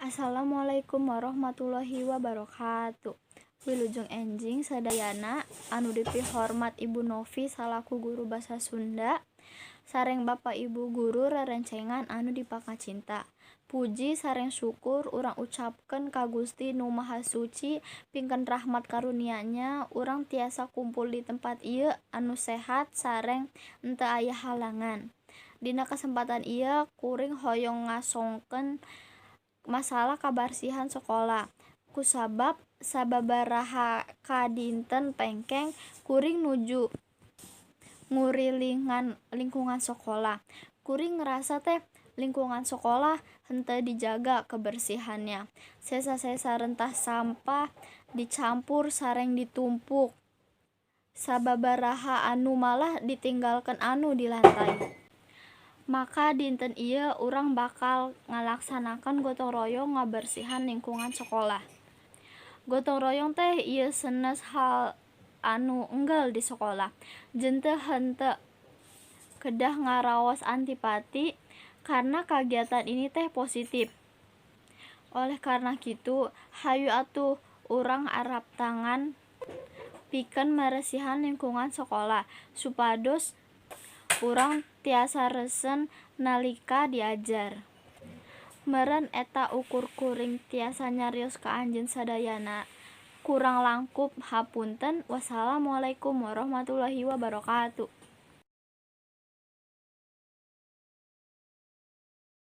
Assalamualaikum warahmatullahi wabarakatuh. Wilujeng enjing sadayana anu dipihormat Ibu Novi salaku guru basa Sunda sareng Bapak Ibu guru rerencengan anu dipakacinta. Puji sareng syukur urang ucapkeun ka Gusti Nu Maha Suci pikeun rahmat karunia-Nya urang tiasa kumpul di tempat ieu anu sehat sareng henteu aya halangan. Dina kesempatan ieu kuring hoyong ngasongkeun masalah kabarsihan sekolah. Kusabab sababaraha kadinten pengker kuring nuju ngurilingan lingkungan sekolah. Kuring ngerasa teh lingkungan sekolah henteu dijaga kebersihannya. Sesa-sesa rentah sampah dicampur sareng ditumpuk. Sababaraha anu malah ditinggalkeun anu di lantai. Maka dinten ieu urang bakal ngalaksanakeun gotong royong ngabersihan lingkungan sekolah. Gotong royong teh ieu sanes hal anu enggal di sekolah. Jeung teu henteu kedah ngaraos antipati karena kagiatan ini teh positif. Oleh karna kitu, hayu atuh urang arap tangan pikeun maresihan lingkungan sekolah supados urang tiasa resen nalika diajar. Meureun eta ukur kuring tiasa nyarios ka anjeun sadayana. Kurang langkung hapunten. Wassalamualaikum warahmatullahi wabarakatuh.